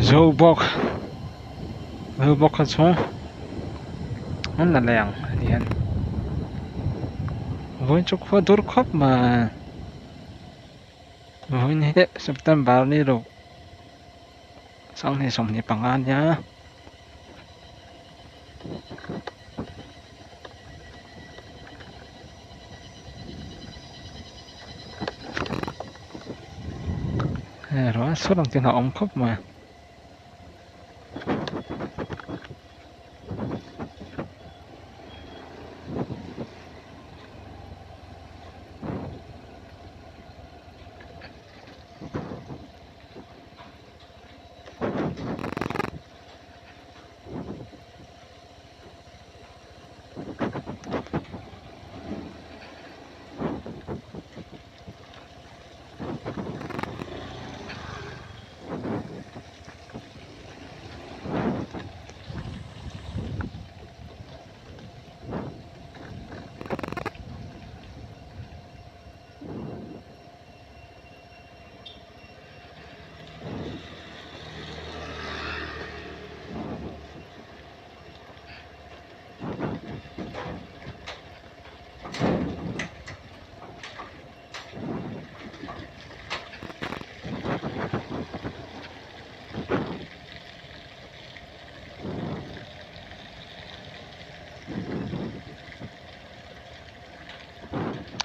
Zobawk Zobawk kha chu an la leng a ni hian vawiin chu khua dur khawp mai vawiin hi September ni ruk sanghnih 25 a nia. Hei ruah a sur ang tih a awm khawp mai.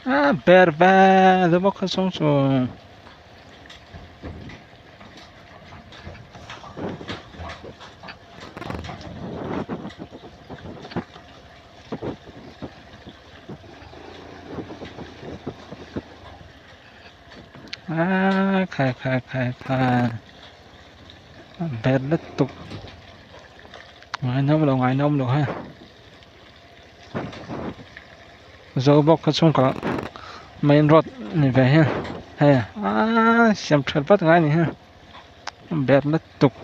A ber ve zobawk kha chhung chu. A khai khai khai khai ber lutuk ngaihnawm lo ngaihnawm lo ha Zobawk kha chhungkaw main road ni ve hian hei aaa siam that vat ngai a ni hi ber lutuk.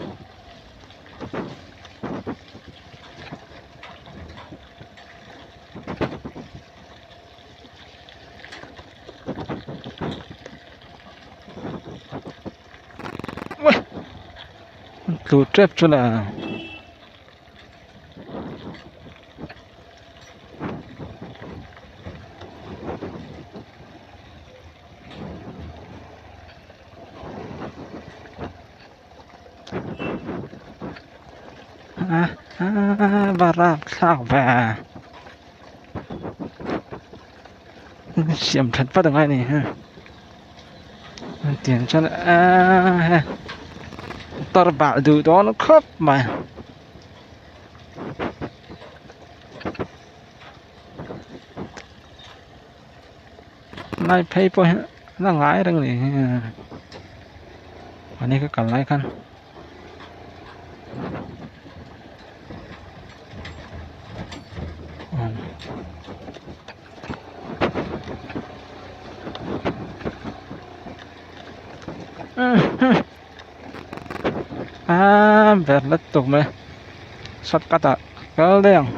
Tlu tep chu le. A rapthlak ve siam that vat angai a ni hi tiang chuan eee tar bal duh dawn khawp mai. Lai phei pawh hi la ngai reng a ni mahni ka kal lai khan. A ber lutuk mai shortcut ah kal daih ang.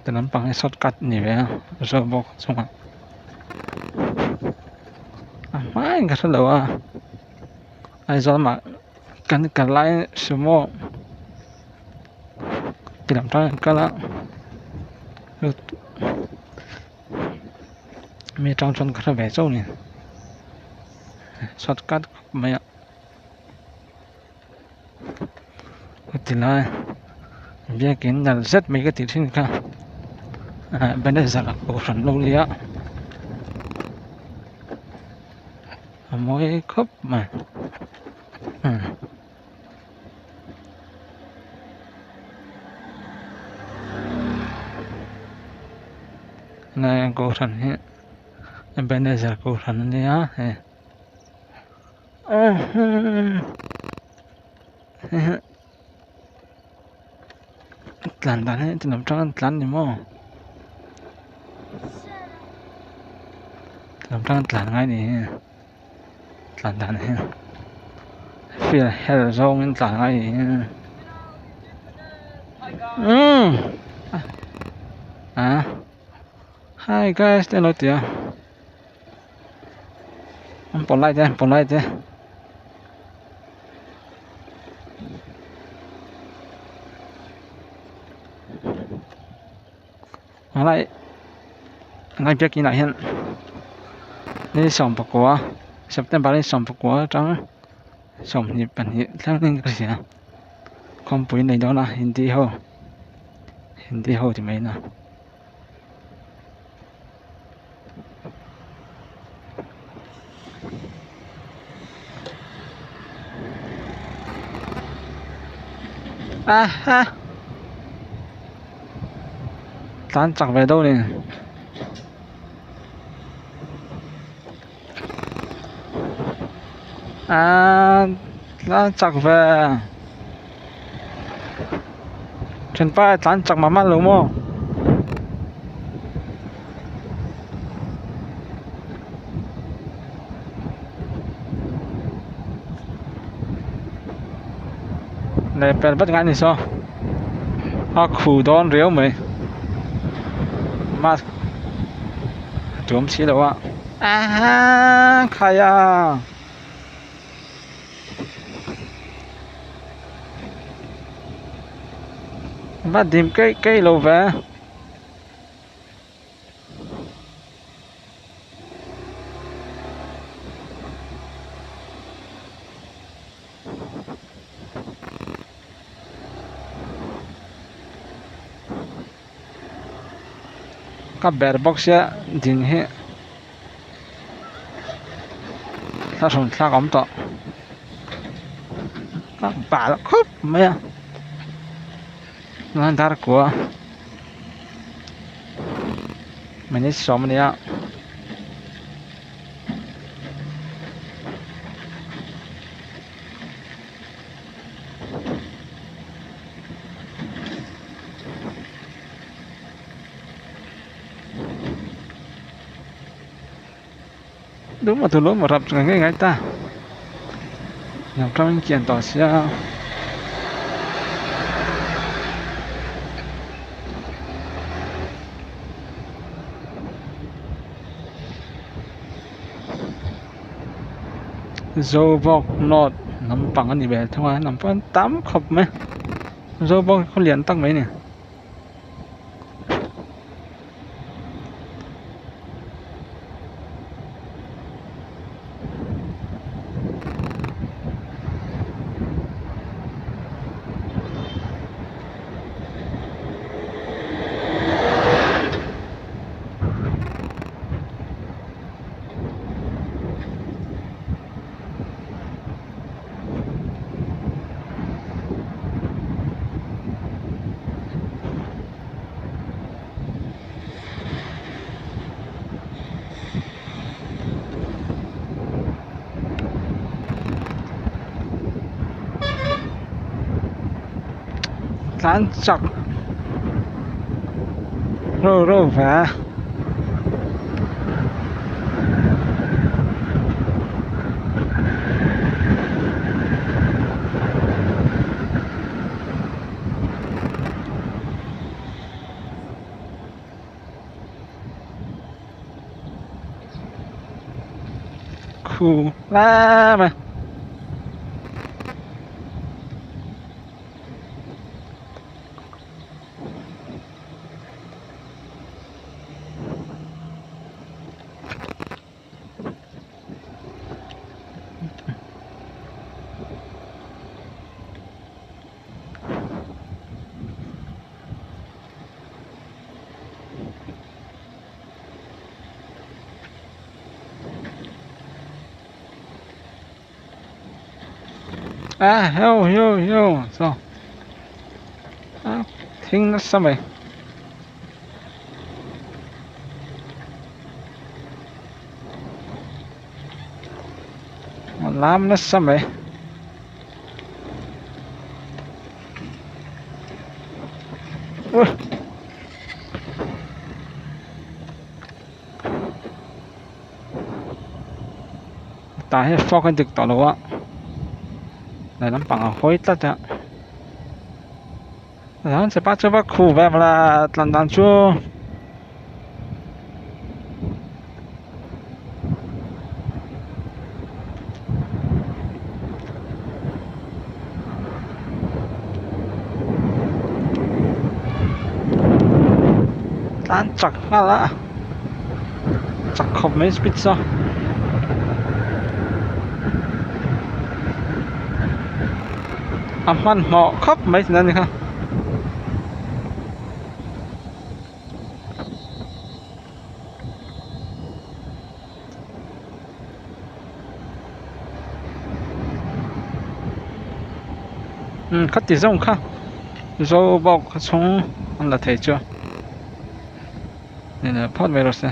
Ti lampang hi shortcut a ni ve a zawk bawk chungah a hmain ka hrelo a Aizawl lamah kan kal lai sumo ti lam tan an kal a mi atang chuan ka hre ve chauh a ni shortcut khawp mai a tilai biakin nalh zet mai ka tih thin kha Ebenezer kohhran lo nia a mawi khawp mai. Helai kohhran hi Ebenezer kohhran a nia hei. Tlan dan hi ti lam tang an tlan ni maw? Lam tang tlan ngai ni hi tlan dan hi field her zawngin tlan ngai ni hi umm ah hi guys te an lo ti a an polite e polite e. Helai helai biakin ah hian ni 19 September ni 19 atang 22 thleng in ka hria khawmpui nei dawn a hindi ho hindi ho ti mai na. Aha tlan chak ve deuh a ni aaa tlan chak ve thianpa tlan chak mah mah lo maw. Leh pel vat ngai a ni saw a khu dawn riau mai mask a tuam si lo a aaa khai a. Va dim keih keih lo ve. Ka ber bawk sia din hi thlahrun thlak a awm tawh a bal khawp mai a chuan darkua minute sawm a ni a. Đúng mà từ lúc mà rập ngay ngay ta nằm trong kiện tỏ xe Zobawk note lampang a ni ve thung a lam pawh an tam khawp mai Zobawk hi khaw lian tak mai a ni. Tlan chak ro ro ve. Khu la mà. A heo heo heo saw a thing nasa mai. A lam nasa mai. Ui. Tah hian fork a dik tawh lo a lehlam pang a hawi tlat a tah chepa chu va khu ve la tlan dan chu. Tlan chak nghal a chak khawp mai speed saw a hmanhmawh khawp mai tihna a ni kha. Umm khati zawng kha zo bawk kha chhung an la thei chu ni leh phawt mai rawh se.